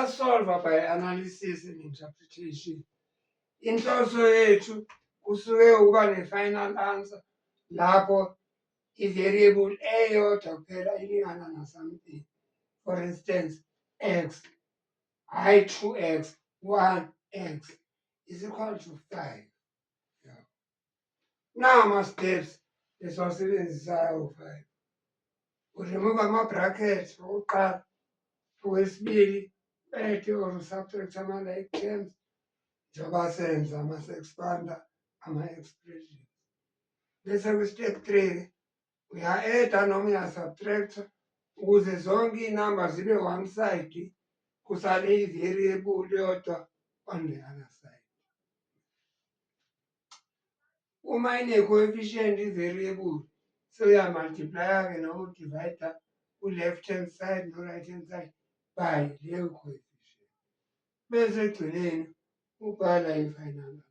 Uma solva by analysis and interpretation, inhloso yethu kusuke ukuba ne-final answer lapho i-variable eyodwa kuphela ilingana na-something. For instance, x, hhayi 2x, 1x is equal to 5. Yeah. Nawa ama-steps esiwasebenzisayo awu-5. U-remove ama-brackets okokuqala, okwesibili add or subtract ama-like terms njengoba senza mase-expanda ama-expressions. Bese kwi-step 3 uya-add-a noma uya-subtract-a ukuze zonke iy'namba zibe one side, kusale i-variable yodwa on the other side. Uma ine-coefficient i-variable, sewuya-multiply-a-ke noma u-divide-a ku-left hand side no-right hand side by leyo coefficient. Bese ekugcineni ubhala i-final answer.